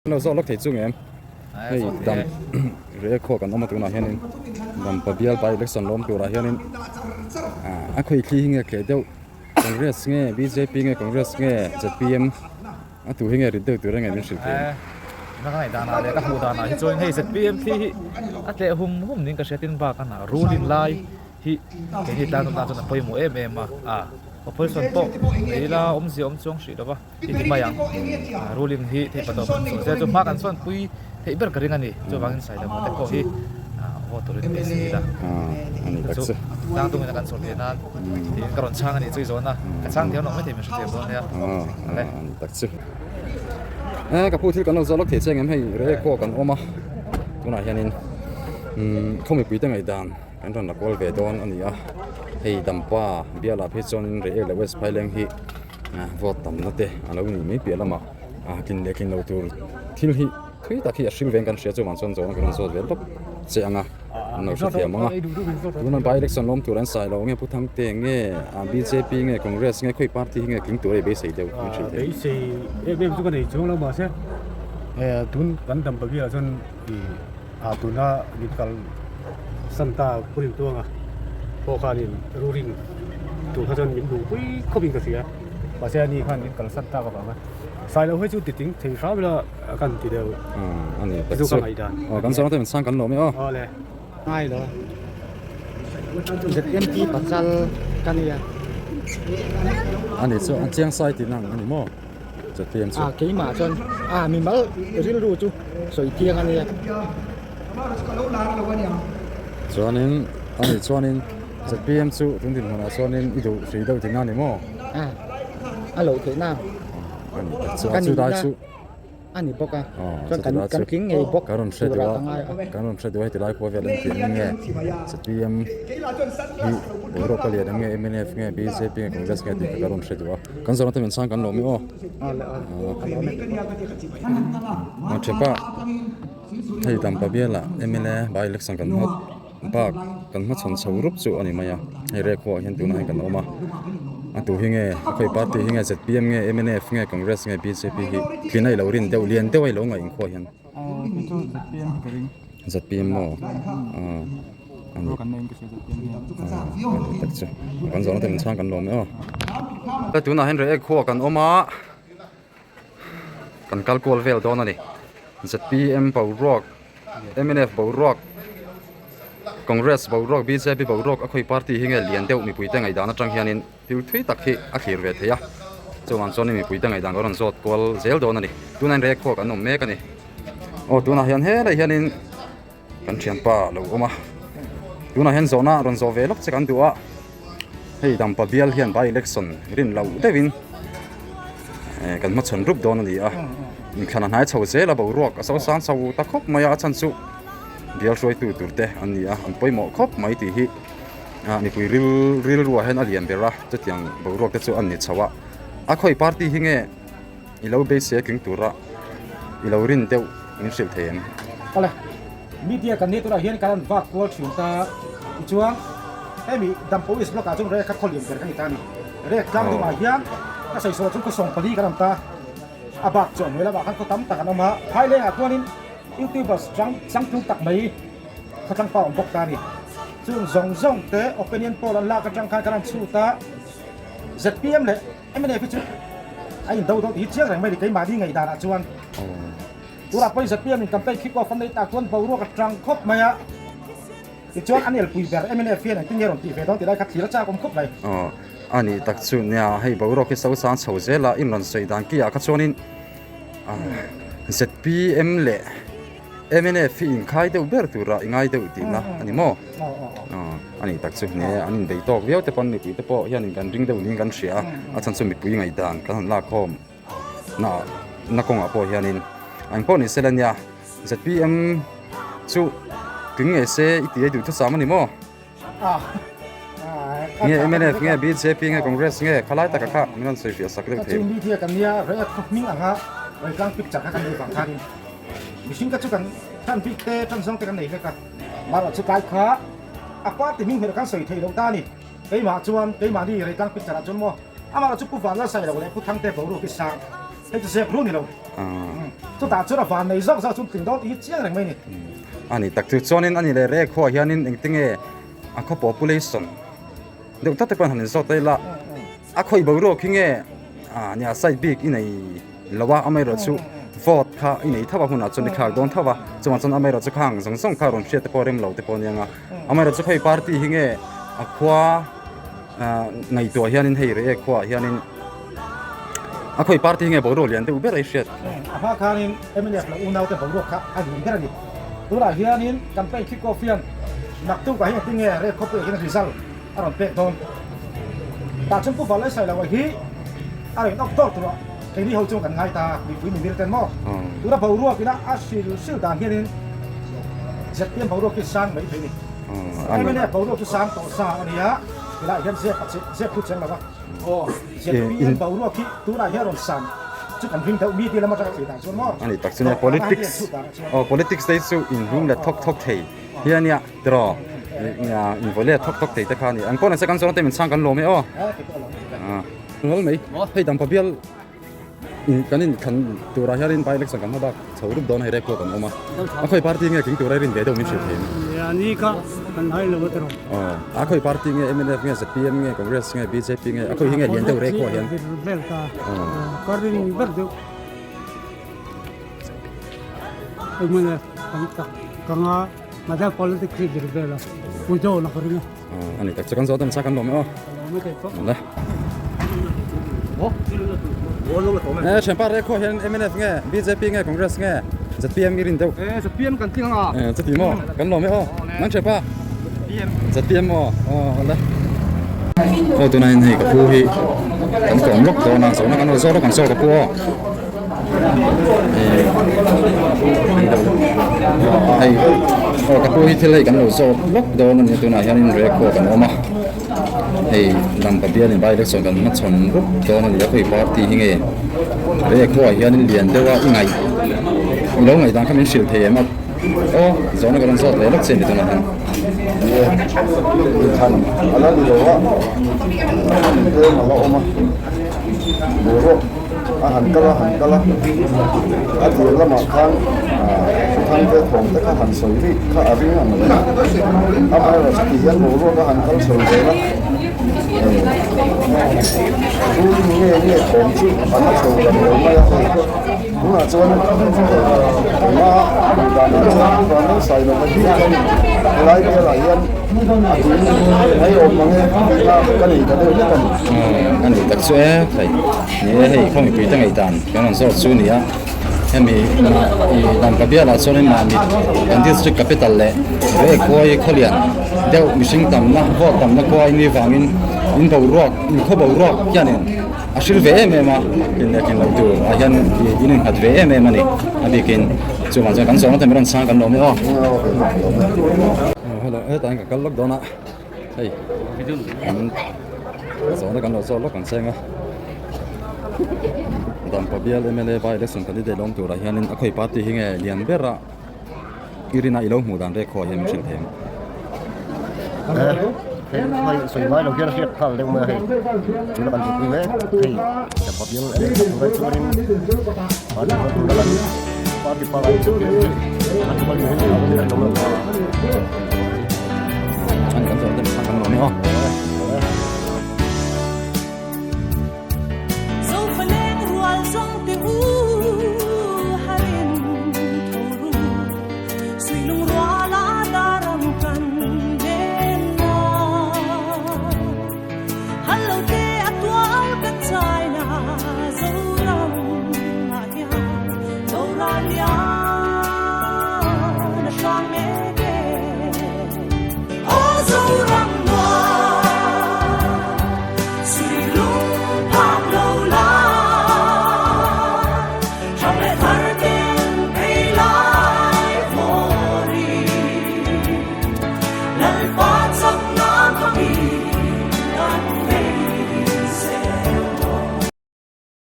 Lo zawh lawk thei chu ngem hei dam reh khua kan awm a tunah hianin dampa bial by election lawm turah hianin a khawi thli hi nge tleh deuh congress nge bjp nge congress nge zpm a tu hi nge rit deuh tur a nge min hrilh thei ang. Ka ngaih danah leh ka hmuh danah hi chuan hei zpm thli hi a tleh hum hum niin ka hria tin bak a nah ruling lai hi keini tlang tan chuan a pawimawh em em a a opposition pawh nei ila awmzia awm chuang hrih lo va. I ti mai ang. Ruling hi theih patawp an sawi zel chu hma kan sawn pui theih ber ka ring a ni. Chuvangin Sailova te pawh hi vote turin beisei ila. Chu chu tlang tungin a kan sawn theih nan tiin ka rawn chhang a nih chu i zawn a. Ka chhang thiam lo maithei min hrethiam dawn nia. Ale. Tak chu. E ka pu thil kan lo zawh lawk thei che engem hei rei khua kan awm a. Tunah hianin khaw mipui te ngaihdan kan rawn la kual ve dawn a ni a. Hei Dampa bialah phei chuanin Reiek leh West Phaileng hi vote tamna te a lo nih mai piah lamah ah tlin leh tlin lo tur thil hi thui tak hi a hring veng kan hria chuvang chuan zawhna kan rawn zawt ve lawk che ang a an lo hrethiam ang a tuna by election lawm tur an sai lo nge Pu Thangte nge ah bjp nge Congress nge khawi party hi nge tling tur a i beisei deuh min hrilh thei beisei em em chu ka nei chuang lo mahse tun kan dam pahnih ah chuan ih ah tuna min kal Santa pu Rintuanga pawh khanin ruling tur kha chuan min duhpui khawp in ka hria mahse ani khan min kalsan tak avanga Sailo hi chu ti ting thei hram ila kan ti deuh ani chu ka ngaihdan aw kan zawng te min chhang kan lawm e aw awle ngai lo ZMT pasal ka nia ani chu an chiang sai tih na ang ani maw ZPM chu a keimah chuan a mimal rilru chu sawi thiang ania. Chuanin ani chuanin zpm chu tun dinhmunah chuanin i duh hrih deuh tihna a ni maw? A a loh theih na ani tak chu a chulai chu a ni bawk a chuan kan kan tling ngei bawk kan rawn hre duh a kan rawn hre duh a heti lai khua vel an tih ang nge zpm hi boruak a lian ang nge mnf nge bjp nge congress nge tih kha kan rawn hre duh a kan zawrhna te min chhang kan lawm e aw a thepa. Hei Dampa bialah mla by election kan hma bak kan hmachhawn chho rup chu a ni mai a hei rek pawh ah hian tunah hian kan awm a a tu hi nge a khawi party hi nge zpm nge mnf nge congress nge bjp hi tlin a ilo rin deuh lian deuh a ilo ngaih inkhawh hian zpm maw aw a ni a ni tak chu kan zawhna te min chhang kan lawm e aw tunah hian rek khua kan awm a. Kan kal kual vel dawn a ni. Zpm boruak, mnf boruak, Congress boruak, bjp boruak a khawi party hi nge lian deuh mipuite ngaihdan atang hianin thil thui tak hi a thlir ve thei a. Chuvang chuanin mipuite ngaihdan kan rawn zawt kual zel dawn a ni. Tunah hian rek khawk an awm mek a ni. Aw tunah hian helai hianin kan thianpa a lo awm a. Tunah hian zawhna rawn zawh ve lawk che kan duh a. Hei Dampa bial hian by election rin loh deuhin eh kan hmachhawn rup dawn a ni a. Inthlan a hnai chho zel a boruak a sosang chho ta khawp mai a a chhan chu bial hruaitu tur te an ni a an pawimawh khawp mai tih hi ah mipui ril rilruah hian a lian ber a chutiang boruak te chu an ni chho a. A khawi party hi nge I lo beisei a tling tura i lo rin deuh min hrilh thei em? Awle, media kan nih turah hian kan rawn vak kual thin ta. Tichuan, hemi Dampo East Block ah chuan rek kha khaw lian ber kan ni ta a ni. Rek tlang dungah hian ka sawi sual ah chuan khaw 14 kan awm ta. A bak chuan hnuai lamah khan khaw tam tak an awm a. Phailengah chuanin YouTubers chang changtlung tak mai khawthlang pa a awm bawk ta a ni. Chung zawng zawng te opinion poll an lak atang khan kan rawn chhut a. Zpm leh Mnf hi chu a in do do tih hi chiang reng mai ni keimahni ngaihdan ah chuan tunah pawhin zpm in campaign kick off an nei tak chuan boruak a tang khawp mai a tichuan an elpui ber mnf hian engtin nge rawn tih ve dawn tih lai kha thlir a chak awm khawp mai. Aw a nih tak chu nia hei boruak hi sosang chho zel a in rawn sawi dan ki ah kha chuanin zpm leh Mnf hi inkhai deuh ber tura i ngai deuh tihna a ni maw? A nih tak chu nia an inbei tawk viau te pawn mipui te pawh hianin kan ring deuh niin kan hria a, a chhan chu mipui ngaihdan kan han lakkhawm na na kawngah pawh hianin eng pawh ni sela nia zpm chu tling ngei se i tih ei duh thusam a ni maw? Nge mnf nge bjp nge Congress nge khalai taka kha min rawn sawi fiah sak deuh thei. Chu media kan nia React khaw hming anga Raitlang picture kha kan nei vang khanin mihring ka chu kan tan bik te tan zawng te kan nei vek a marawh chu tlai kha a party hming hmel kan sawi thei lo ta a ni keimah chuan keimahni Raitlang picture ah chuan maw amarawh chu Pu Vanlalsailo leh Pu Thangte boruak hi sang hei chu zep ru ni lo. Chutah chuan a van nei zawk zawk chu tling dawn tih hi chiang reng mai a ni. A ni tak chu chuanin a ni leh rek khuaah hianin engtinge a khaw population deuh tlat te pawh han inzawt daih la a khawi boruak hi nge ah nia side bik i nei lo a amaherawh chu vote kha i nei tho a hunah chuan i thlak dawn tho a chuvang chuan amaherawh chu khang zawng zawng kha rawn hriat te pawh rem lo te pawh a nia nga amaherawh chu khawi party hi nge a khua ah ngaihtuah hianin hei reh khuaah hianin a khawi party hi nge boruak lian deuh ber a i hriat. A hma khanin mnf leh unaute boruak kha a lian ber a ni. Tunah hianin campaign kick off hian naktukah hian engtin nge Red khawpuiah hian result a rawn pek dawn. Tah chuan Pu Valai Sailoa hi a rawn awk dawr turah keini ho chuan kan ngai ta mipui mimir ten maw. Tuna boruak ina a hril hril dan hianin zpm boruak hi sang mai thei a ni. Mnf boruak chu sang tawh sa a nia, tilaiah hian zep a zep thu cheng lo va. Zpm boruak hi tunah hian rawn san chu kan ring deuh mi ti lam atanga thei dan chuan maw? A ni tak chu nia politics aw politics te hi chu inhung let thawk thawk thei hi a nia tiraw nia invawi let thawk thawk thei te kha a ni ang pawh nise kan zawrna te min chhang kan lawm e aw ngawl mai hei dampa bial in kan in thlan turah hianin by election kan hma bak chho rup dawn a hei rek pawh kan awm a a khawi party nge tling tura i rin ve deuh min hrilh thei a ni kha kan hai lo a tiraw aw a khawi party nge mnf nge zpm nge congress nge bjp nge a khawi hi nge lian deuh rek pawh hian vel ta ka ring ber deuh mnf kan tak ka nga mahse politics hi vir vel a puido la ka ring a a ni tak chu kan zawt a ni kan lawm e aw Eh, thianpa rek khuah hian mnf nge bjp nge congress nge zpm i rin deuh eh zpm kan tling anga eh chuti maw kan lawm e aw nang thianpa zpm zpm aw aw le aw tunah hian hei ka pu hi kan kawm lawk dawn a zawhna kan lo zawt lawk ang saw ka pu aw hei aw ka pu hi thil hei kan lo zawt lawk dawn a nia tunah hianin rek pawh kan awm a hei dampa bialin by election kan hmachhawn rup dawn a ni a khawi party hi nge rek pawh ah hianin lian deuh a i ngaih i lo ngaih dan kha min hrilh thei em a aw zawhna ka rawn zawt leh lawk che a ni tunah hian. Inthlan a la ni lo a, tlem a la awm a. Boruak a han kal a han kal a, a tir lamah khan Thangte thawm te kha han sawi rih kha a ring ang reng a, amaherawhchu ti hian boruak a han kal chho zel a, ruling nge nge thawm chu a la chho ta lo mai a hei tunah chuan engmah hmuh danah chuan Vanlalsailova hi helai bialah hian a tui mai awm mang e tihna ka nei ta deuh hlek a ni. A ni tak chu e hei ni e hei khaw mipui te ngaihdan kan rawn zawt chu nia hemi i dampa bialah chuanin mahni kan district capital leh reh khuai khawlian deuh mihring tamna vote tamna khua in ni vangin in boruak in khaw boruak hianin a hril ve em em a in leh tlin loh tur ah hian in innghat ve em em a ni a bikin chuvang chuan kan zawhna te min rawn chhang kan lawm e aw. Hello hetah hian ka kal lawk dawn a hei an zawhna kan lo zawt lawk ang cheng a Dampa bial mla by election candidate awm turah hianin a khawi party hi nge lian ber a i rin a i lo hmuh dan rek khaw ah hian min hrilh thei ang. Hei hei sawi ngai lo hian a hriat nghal deuh mai a hei tuna kan hmuhpui mek hei Dampa bial mla turah chuanin party hruaitu la lan.